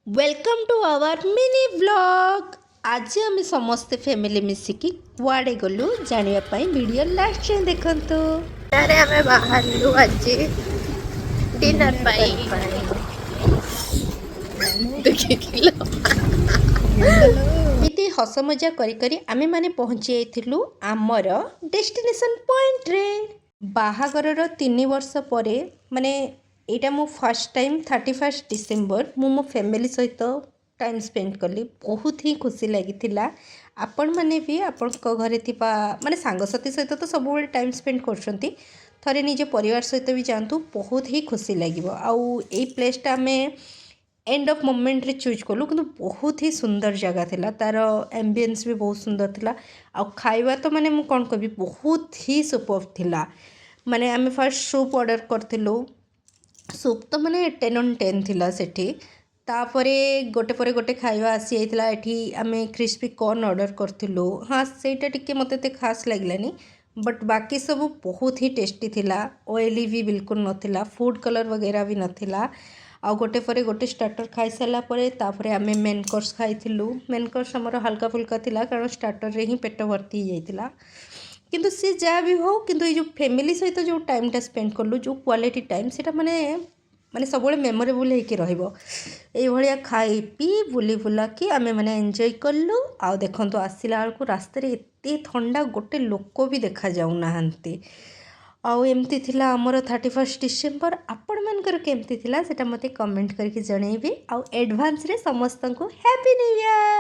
Welcome to our mini vlog. ଆଜି ଆମେ ସମସ୍ତେ ଫ୍ୟାମିଲି ମିଶିକି କୁଆଡ଼େ ଗଲୁ, ଜାଣିବା ପାଇଁ ଭିଡ଼ିଓ ଲାଷ୍ଟ ଯାଏଁ ଦେଖନ୍ତୁ। ଆରେ, ଆମେ ବାହାରିଲୁ ଆଜି ଡିନର ପାଇଁ। ଦେଖିଥିଲ? ଏମିତି ହସ ମଜା କରି କରି ଆମେମାନେ ପହଞ୍ଚି ଯାଇଥିଲୁ ଆମର ଡେଷ୍ଟିନେସନ୍ ପଏଣ୍ଟରେ। ବାହାଘରର 3 ବର୍ଷ ପରେ, ମାନେ ଏଇଟା ମୁଁ ଫାର୍ଷ୍ଟ ଟାଇମ୍ 31 ଡିସେମ୍ବର ମୁଁ ମୋ ଫ୍ୟାମିଲି ସହିତ ଟାଇମ୍ ସ୍ପେଣ୍ଡ କଲି। ବହୁତ ହିଁ ଖୁସି ଲାଗିଥିଲା। ଆପଣମାନେ ବି ଆପଣଙ୍କ ଘରେ ଥିବା, ମାନେ ସାଙ୍ଗସାଥି ସହିତ ତ ସବୁବେଳେ ଟାଇମ୍ ସ୍ପେଣ୍ଡ କରୁଛନ୍ତି, ଥରେ ନିଜ ପରିବାର ସହିତ ବି ଯାଆନ୍ତୁ, ବହୁତ ହିଁ ଖୁସି ଲାଗିବ। ଆଉ ଏଇ ପ୍ଲେସ୍ଟା ଆମେ ଏଣ୍ଡ ଅଫ୍ ମୋମେଣ୍ଟରେ ଚୁଜ୍ କଲୁ, କିନ୍ତୁ ବହୁତ ହି ସୁନ୍ଦର ଜାଗା ଥିଲା। ତା'ର ଆମ୍ବିଏନ୍ସ ବି ବହୁତ ସୁନ୍ଦର ଥିଲା। ଆଉ ଖାଇବା ତ ମାନେ ମୁଁ କ'ଣ କହିବି, ବହୁତ ହି ସୁପର୍ ଥିଲା। ମାନେ ଆମେ ଫାର୍ଷ୍ଟ ସୁପ୍ ଅର୍ଡ଼ର କରିଥିଲୁ। ସୁପ୍ ତ ମାନେ 10 ଅନ୍ 10 ଥିଲା ସେଠି। ତାପରେ ଗୋଟେ ପରେ ଗୋଟେ ଖାଇବା ଆସିଯାଇଥିଲା। ଏଠି ଆମେ କ୍ରିସ୍ପି କର୍ନ ଅର୍ଡ଼ର କରିଥିଲୁ। ହଁ, ସେଇଟା ଟିକେ ମୋତେ ଏତେ ଖାସ୍ ଲାଗିଲାନି, ବଟ୍ ବାକି ସବୁ ବହୁତ ହି ଟେଷ୍ଟି ଥିଲା। ଅଏଲି ବି ବିଲକୁଲ ନଥିଲା, ଫୁଡ଼୍ କଲର୍ ବଗେରା ବି ନଥିଲା। ଆଉ ଗୋଟେ ପରେ ଗୋଟେ ଷ୍ଟାର୍ଟର୍ ଖାଇସାରିଲା ପରେ ତାପରେ ଆମେ ମେନ୍ କୋର୍ସ ଖାଇଥିଲୁ। ମେନ୍ କୋର୍ସ ଆମର ହାଲକା ଫୁଲକା ଥିଲା, କାରଣ ଷ୍ଟାର୍ଟର୍ରେ ହିଁ ପେଟ ଭର୍ତ୍ତି ହେଇଯାଇଥିଲା। କିନ୍ତୁ ସେ ଯାହା ବି ହଉ, କିନ୍ତୁ ଏଇ ଯେଉଁ ଫ୍ୟାମିଲି ସହିତ ଯେଉଁ ଟାଇମ୍ଟା ସ୍ପେଣ୍ଡ କଲୁ, ଯେଉଁ କ୍ୱାଲିଟି ଟାଇମ୍, ସେଇଟା ମାନେ ମାନେ ସବୁବେଳେ ମେମୋରେବୁଲ୍ ହେଇକି ରହିବ। ଏଇଭଳିଆ ଖାଇ ପିଇ ବୁଲି ବୁଲାକି ଆମେମାନେ ଏନ୍ଜୟ କଲୁ। ଆଉ ଦେଖନ୍ତୁ, ଆସିଲା ବେଳକୁ ରାସ୍ତାରେ ଏତେ ଥଣ୍ଡା, ଗୋଟେ ଲୋକ ବି ଦେଖାଯାଉନାହାନ୍ତି। ଆଉ ଏମିତି ଥିଲା ଆମର 31 ଡିସେମ୍ବର। ଆପଣମାନଙ୍କର କେମିତି ଥିଲା, ସେଇଟା ମୋତେ କମେଣ୍ଟ କରିକି ଜଣେଇବେ। ଆଉ ଆଡ଼ଭାନ୍ସରେ ସମସ୍ତଙ୍କୁ ହ୍ୟାପି ନ୍ୟୁ ଇୟର୍।